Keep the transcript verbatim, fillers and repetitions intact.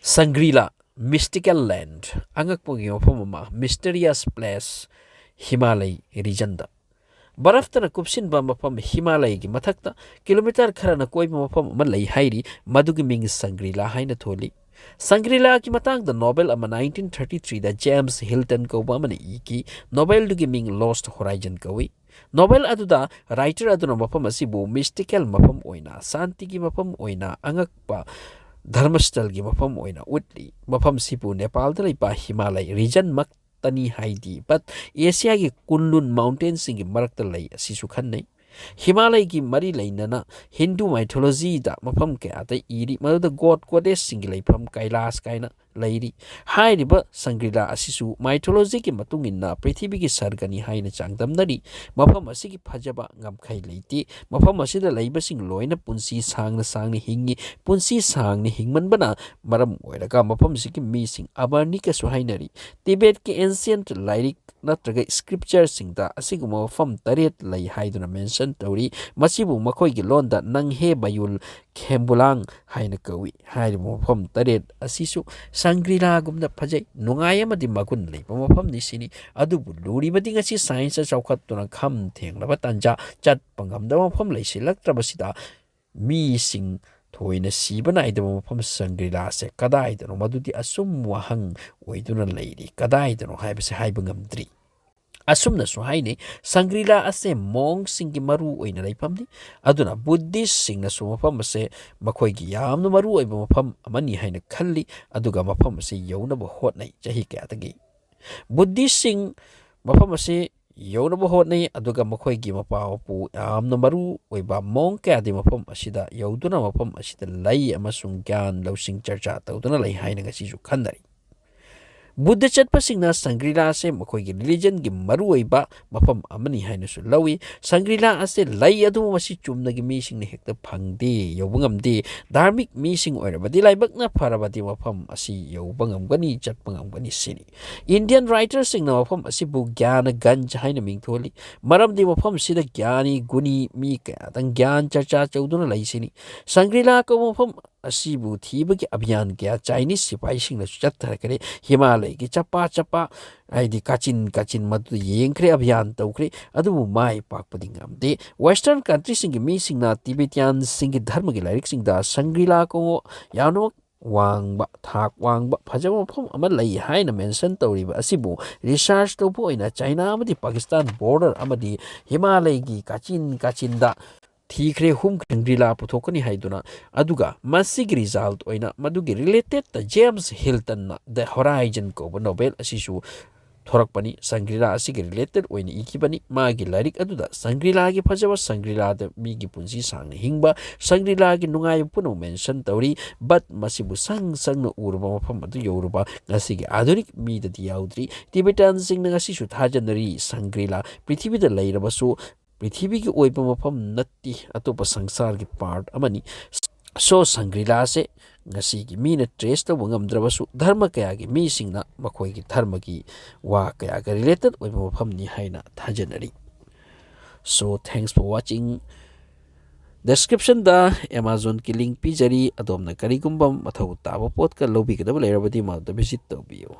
ꯁꯪꯒ꯭ꯔꯤꯂꯥ, mystical land, ꯑꯉꯛꯄꯒꯤ ꯃꯐꯝ ꯑꯃ, mysterious place, ꯍꯤꯃꯥꯂꯩ regionꯗ꯫ ꯕꯔꯐꯇꯅ ꯀꯨꯞꯁꯤꯟꯕ ꯃꯐꯝ, ꯍꯤꯃꯥꯂꯩꯒꯤ ꯃꯊꯛꯇ ꯀꯤꯂꯣꯃꯤꯇꯔ ꯈꯔꯅ ꯀꯣꯏꯕ ꯃꯐꯝ ꯑꯃ ꯂꯩ ꯍꯥꯏꯔꯤ, ꯃꯗꯨꯒꯤ ꯃꯤꯡ ꯁꯪꯒ꯭ꯔꯤꯂꯥ ꯍꯥꯏꯅ ꯊꯣꯜꯂꯤ꯫ ꯁꯪꯒ꯭ꯔꯤꯂꯥꯒꯤ ꯃꯇꯥꯡꯗ ꯅꯣꯕꯦꯜ ꯑꯃ nineteen thirty threeꯗ James Hilton ꯀꯧꯕ ꯑꯃꯅ ꯏꯈꯤ꯫ ꯅꯣꯕꯦꯜꯗꯨꯒꯤ ꯃꯤꯡ Lost Horizon ꯀꯧꯏ꯫ ꯅꯣꯕꯦꯜ ꯑꯗꯨꯗ writer ꯑꯗꯨꯅ ꯃꯐꯝ ꯑꯁꯤꯕꯨ mystical ꯃꯐꯝ ꯑꯣꯏꯅ, ꯁꯥꯟꯇꯤꯒꯤ ꯃꯐꯝ ꯑꯣꯏꯅ, ꯑꯉꯛꯄ ꯙꯔꯃꯁꯊꯜꯒꯤ ꯃꯐꯝ ꯑꯣꯏꯅ ꯎꯠꯂꯤ꯫ ꯃꯐꯝꯁꯤꯕꯨ ꯅꯦꯄꯥꯜꯗ ꯂꯩꯕ ꯍꯤꯃꯥꯂꯩ regionꯃꯛꯇꯅꯤ ꯍꯥꯏꯗꯤ, but ꯑꯦꯁꯤꯌꯥꯒꯤ ꯀꯨꯟꯂꯨꯟ mountainꯁꯤꯡꯒꯤ ꯃꯔꯛꯇ ꯂꯩ ꯑꯁꯤꯁꯨ ꯈꯟꯅꯩ꯫ ꯍꯤꯃꯥꯂꯩꯒꯤ ꯃꯔꯤ ꯂꯩꯅꯅ ꯍꯤꯟꯗꯨ mythologyꯗ ꯃꯐꯝ ꯀꯌꯥꯗ ꯏꯔꯤ, ꯃꯗꯨꯗ god goddessꯁꯤꯡꯒꯤ ꯂꯩꯐꯝ ꯀꯩꯂꯥꯁ ꯀꯥꯏꯅ ꯂꯩꯔꯤ꯫ ꯍꯥꯏꯔꯤꯕ ꯁꯪꯒ꯭ꯔꯤꯂꯥ ꯑꯁꯤꯁꯨ mythologyꯒꯤ ꯃꯇꯨꯡ ꯏꯟꯅ ꯄ꯭ꯔꯤꯊꯤꯕꯤꯒꯤ ꯁꯔꯒꯅꯤ ꯍꯥꯏꯅ ꯆꯥꯡꯗꯝꯅꯔꯤ꯫ ꯃꯐꯝ ꯑꯁꯤꯒꯤ ꯐꯖꯕ ꯉꯝꯈꯩ ꯂꯩꯇꯦ꯫ ꯃꯐꯝ ꯑꯁꯤꯗ ꯂꯩꯕꯁꯤꯡ ꯂꯣꯏꯅ ꯄꯨꯟꯁꯤ ꯁꯥꯡꯅ ꯁꯥꯡꯅ ꯍꯤꯡꯉꯤ꯫ ꯄꯨꯟꯁꯤ ꯁꯥꯡꯅ ꯍꯤꯡꯃꯟꯕꯅ ꯃꯔꯝ ꯑꯣꯏꯔꯒ ꯃꯐꯝꯁꯤꯒꯤ ꯃꯤꯁꯤꯡ ꯑꯕꯔꯅꯤꯀꯁꯨ ꯍꯥꯏꯅꯔꯤ꯫ ꯇꯤꯕꯦꯠꯀꯤ ancient ꯂꯥꯏꯔꯤꯛ ꯅꯠꯇ꯭ꯔꯒ scriptureꯁꯤꯡꯗ ꯑꯁꯤꯒꯨꯝꯕ ꯃꯐꯝ ꯇꯔꯦꯠ ꯂꯩ ꯍꯥꯏꯗꯨꯅ mention ꯇꯧꯔꯤ꯫ ꯃꯁꯤꯕꯨ ꯃꯈꯣꯏꯒꯤ ꯂꯣꯟꯗ ꯅꯪꯍꯦ ꯕꯌꯨꯜ ꯈꯦꯝꯕꯨꯂꯥꯡ ꯍꯥꯏꯅ ꯀꯧꯏ꯫ ꯍꯥꯏꯔꯤꯕ ꯃꯐꯝ ꯇꯔꯦꯠ ꯑꯁꯤꯁꯨ ꯁꯪꯒ꯭ꯔꯤꯂꯥꯒꯨꯝꯅ ꯐꯖꯩ, ꯅꯨꯡꯉꯥꯏ ꯑꯃꯗꯤ ꯃꯒꯨꯟ ꯂꯩꯕ ꯃꯐꯝꯅꯤ ꯁꯤꯅꯤ꯫ ꯑꯗꯨꯕꯨ ꯂꯨꯔꯤꯕꯗꯤ ꯉꯁꯤ scienceꯅ ꯆꯥꯎꯈꯠꯇꯨꯅ ꯈꯝ ꯊꯦꯡꯂꯕ ꯇꯥꯟꯖꯥ, ꯆꯠꯄ ꯉꯝꯗꯕ ꯃꯐꯝ ꯂꯩꯁꯤꯜꯂꯛꯇ꯭ꯔꯕꯁꯤꯗ ꯃꯤꯁꯤꯡ ꯊꯣꯏꯅ ꯁꯤꯕ ꯅꯥꯏꯗꯕ ꯃꯐꯝ ꯁꯪꯒ꯭ꯔꯤꯂꯥꯁꯦ ꯀꯗꯥꯏꯗꯅꯣ? ꯃꯗꯨꯗꯤ ꯑꯆꯨꯝ ꯋꯥꯍꯪ ꯑꯣꯏꯗꯨꯅ ꯂꯩꯔꯤ꯫ ꯀꯗꯥꯏꯗꯅꯣ ꯍꯥꯏꯕꯁꯦ ꯍꯥꯏꯕ ꯉꯝꯗ꯭ꯔꯤ꯫ ꯑꯁꯨꯝꯅꯁꯨ ꯍꯥꯏꯅꯩ, ꯁꯪꯒ꯭ꯔꯤꯂꯥ ꯑꯁꯦ monkꯁꯤꯡꯒꯤ ꯃꯔꯨ ꯑꯣꯏꯅ ꯂꯩꯐꯝꯅꯤ꯫ ꯑꯗꯨꯅ Buddhistꯁꯤꯡꯅꯁꯨ ꯃꯐꯝ ꯑꯁꯦ ꯃꯈꯣꯏꯒꯤ ꯌꯥꯝꯅ ꯃꯔꯨ ꯑꯣꯏꯕ ꯃꯐꯝ ꯑꯃꯅꯤ ꯍꯥꯏꯅ ꯈꯜꯂꯤ, ꯑꯗꯨꯒ ꯃꯐꯝ ꯑꯁꯤ ꯌꯧꯅꯕ ꯍꯣꯠꯅꯩ ꯆꯍꯤ ꯀꯌꯥꯗꯒꯤ꯫ Buddhistꯁꯤꯡ ꯃꯐꯝ ꯑꯁꯤ ꯌꯧꯅꯕ ꯍꯣꯠꯅꯩ, ꯑꯗꯨꯒ ꯃꯈꯣꯏꯒꯤ ꯃꯄꯥ ꯃꯄꯨ ꯌꯥꯝꯅ ꯃꯔꯨ ꯑꯣꯏꯕ monk ꯀꯌꯥꯗꯤ ꯃꯐꯝ ꯑꯁꯤꯗ ꯌꯧꯗꯨꯅ ꯃꯐꯝ ꯑꯁꯤꯗ ꯂꯩ ꯑꯃꯁꯨꯡ ꯒ꯭ꯌꯥꯟ ꯂꯧꯁꯤꯡ ꯆꯔꯆꯥ ꯇꯧꯗꯨꯅ ꯂꯩ ꯍꯥꯏꯅ ꯉꯁꯤꯁꯨ ꯈꯟꯅꯔꯤ꯫ ꯕꯨꯗꯙ ꯆꯠꯄꯁꯤꯡꯅ ꯁꯪꯒ꯭ꯔꯤꯂꯥ ꯑꯁꯦ ꯃꯈꯣꯏꯒꯤ religionꯒꯤ ꯃꯔꯨꯑꯣꯏꯕ ꯃꯐꯝ ꯑꯃꯅꯤ ꯍꯥꯏꯅꯁꯨ ꯂꯧꯏ꯫ ꯁꯪꯒ꯭ꯔꯤꯂꯥ ꯑꯁꯦ ꯂꯩ, ꯑꯗꯨꯕꯨ ꯃꯁꯤ ꯆꯨꯝꯅꯒꯤ ꯃꯤꯁꯤꯡꯅ ꯍꯦꯛꯇ ꯐꯪꯗꯦ, ꯌꯧꯕ ꯉꯝꯗꯦ꯫ ꯙꯥꯔꯃꯤꯛ ꯃꯤꯁꯤꯡ ꯑꯣꯏꯔꯕꯗꯤ, ꯂꯥꯏꯕꯛꯅ ꯐꯔꯕꯗꯤ ꯃꯐꯝ ꯑꯁꯤ ꯌꯧꯕ ꯉꯝꯒꯅꯤ, ꯆꯠꯄ ꯉꯝꯒꯅꯤ ꯁꯤꯅꯤ꯫ Indian writerꯁꯤꯡꯅ ꯃꯐꯝ ꯑꯁꯤꯕꯨ ꯒ꯭ꯌꯥꯅꯒꯟꯖ ꯍꯥꯏꯅ ꯃꯤꯡꯊꯣꯜꯂꯤ, ꯃꯔꯝꯗꯤ ꯃꯐꯝꯁꯤꯗ ꯒ꯭ꯌꯥꯅꯤ, ꯒꯨꯅꯤ ꯃꯤ ꯀꯌꯥꯗꯪ ꯒ꯭ꯌꯥꯟ ꯆꯔꯆꯥ ꯇꯧꯗꯨꯅ ꯂꯩꯁꯤꯅꯤ꯫ ꯁꯪꯒ꯭ꯔꯤꯂꯥ ꯀꯧꯕ ꯃꯐꯝ ꯑꯁꯤꯕꯨ ꯊꯤꯕꯒꯤ ꯑꯚꯤꯌꯥꯟ ꯀꯌꯥ ꯆꯥꯏꯅꯤꯁ ꯁꯤꯐꯥꯏꯁꯤꯡꯅꯁꯨ ꯆꯠꯊꯈ꯭ꯔꯦ꯫ ꯍꯤꯃꯥꯂꯌꯒꯤ ꯆꯄꯥ ꯆꯄꯥ, ꯍꯥꯏꯗꯤ ꯀꯥꯆꯤꯟ ꯀꯥꯆꯤꯟ, ꯃꯗꯨꯗ ꯌꯦꯡꯈ꯭ꯔꯦ, ꯑꯚꯤꯌꯥꯟ ꯇꯧꯈ꯭ꯔꯦ, ꯑꯗꯨꯕꯨ ꯃꯥꯏ ꯄꯥꯛꯄꯗꯤ ꯉꯝꯗꯦ꯫ ꯋꯦꯁꯇꯔꯟ ꯀꯟꯇ꯭ꯔꯤꯁꯤꯡꯒꯤ ꯃꯤꯁꯤꯡꯅ ꯇꯤꯕꯦꯇꯤꯌꯥꯟꯁꯤꯡꯒꯤ ꯙꯔꯃꯒꯤ ꯂꯥꯏꯔꯤꯛꯁꯤꯡꯗ ꯁꯪꯒ꯭ꯔꯤꯂꯥ ꯀꯣꯡꯉꯣ ꯌꯥꯝꯅꯃꯛ ꯋꯥꯡꯕ, ꯊꯥꯛ ꯋꯥꯡꯕ, ꯐꯖꯕ ꯃꯐꯝ ꯑꯃ ꯂꯩ ꯍꯥꯏꯅ ꯃꯦꯟꯁꯟ ꯇꯧꯔꯤꯕ ꯑꯁꯤꯕꯨ ꯔꯤꯁꯔꯆ ꯇꯧꯕ ꯑꯣꯏꯅ ꯆꯥꯏꯅꯥ ꯑꯃꯗꯤ ꯄꯥꯀꯤꯁꯇꯥꯟ ꯕꯣꯔꯗꯔ ꯑꯃꯗꯤ ꯍꯤꯃꯥꯂꯌꯒꯤ ꯀꯥꯆꯤꯟ ꯀꯥꯆꯤꯟꯗ ꯊꯤꯈ꯭ꯔꯦ, ꯍꯨꯝ ꯁꯪꯒ꯭ꯔꯤꯂꯥ ꯄꯨꯊꯣꯛꯀꯅꯤ ꯍꯥꯏꯗꯨꯅ꯫ ꯑꯗꯨꯒ ꯃꯁꯤꯒꯤ ꯔꯤꯖꯜꯠ ꯑꯣꯏꯅ ꯃꯗꯨꯒꯤ ꯔꯤꯂꯦꯇꯦꯠꯇ ꯖꯦꯝꯁ ꯍꯤꯜꯇꯟꯅ ꯗ ꯍꯣꯔꯥꯏꯖꯟ ꯀꯧꯕ ꯅꯣꯕꯦꯜ ꯑꯁꯤꯁꯨ ꯊꯣꯔꯛꯄꯅꯤ꯫ ꯁꯪꯒ꯭ꯔꯤꯂꯥ ꯑꯁꯤꯒꯤ ꯔꯤꯂꯦꯇꯦꯠ ꯑꯣꯏꯅ ꯏꯈꯤꯕꯅꯤ꯫ ꯃꯥꯒꯤ ꯂꯥꯏꯔꯤꯛ ꯑꯗꯨꯗ ꯁꯪꯒ꯭ꯔꯤꯂꯥꯒꯤ ꯐꯖꯕ, ꯁꯪꯒ꯭ꯔꯤꯂꯥꯗ ꯃꯤꯒꯤ ꯄꯨꯟꯁꯤ ꯁꯥꯡꯅ ꯍꯤꯡꯕ, ꯁꯪꯒ꯭ꯔꯤꯂꯥꯒꯤ ꯅꯨꯡꯉꯥꯏꯕ ꯄꯨꯝꯅꯃꯛ ꯃꯦꯟꯁꯟ ꯇꯧꯔꯤ꯫ ꯕꯠ ꯃꯁꯤꯕꯨ ꯁꯪ ꯁꯪꯅ ꯎꯔꯕ ꯃꯐꯝ ꯑꯗꯨ ꯌꯧꯔꯨꯕ ꯉꯁꯤꯒꯤ ꯑꯥꯙꯨꯅꯤꯛ ꯃꯤꯗꯗꯤ ꯌꯥꯎꯗ꯭ꯔꯤ꯫ ꯇꯤꯕꯦꯇꯥꯟꯁꯤꯡꯅ ꯉꯁꯤꯁꯨ ꯊꯥꯖꯅꯔꯤ, ꯁꯪꯒ꯭ꯔꯤꯂꯥ ꯄ꯭ꯔꯤꯊꯤꯕꯤꯗ ꯂꯩꯔꯕꯁꯨ ꯄ꯭ꯔꯤꯊꯤꯕꯤꯒꯤ ꯑꯣꯏꯕ ꯃꯐꯝ ꯅꯠꯇꯦ, ꯑꯇꯣꯞꯄ ꯁꯪꯁꯥꯔꯒꯤ ꯄꯥꯔꯠ ꯑꯃꯅꯤ꯫ ꯁꯣ ꯁꯪꯒ꯭ꯔꯤꯂꯥꯁꯦ ꯉꯁꯤꯒꯤ ꯃꯤꯅ ꯇ꯭ꯔꯦꯁ ꯇꯧꯕ ꯉꯝꯗ꯭ꯔꯕꯁꯨ, ꯙꯔꯃ ꯀꯌꯥꯒꯤ ꯃꯤꯁꯤꯡꯅ ꯃꯈꯣꯏꯒꯤ ꯙꯔꯃꯒꯤ ꯋꯥ ꯀꯌꯥꯒ ꯔꯤꯂꯦꯇꯦꯠ ꯑꯣꯏꯕ ꯃꯐꯝꯅꯤ ꯍꯥꯏꯅ ꯊꯥꯖꯅꯔꯤ꯫ So, thanks for watching. ꯗꯦꯁꯀ꯭ꯔꯤꯞꯁꯟꯗ ꯑꯦꯃꯥꯖꯣꯟꯒꯤ ꯂꯤꯡꯛ ꯄꯤꯖꯔꯤ꯫ ꯑꯗꯣꯝꯅ ꯀꯔꯤꯒꯨꯝꯕ ꯃꯊꯧ ꯇꯥꯕ ꯄꯣꯠꯀ ꯂꯧꯕꯤꯒꯗꯕ ꯂꯩꯔꯕꯗꯤ ꯃꯗꯨꯗ ꯚꯤꯖꯤꯠ ꯇꯧꯕꯤꯌꯨ꯫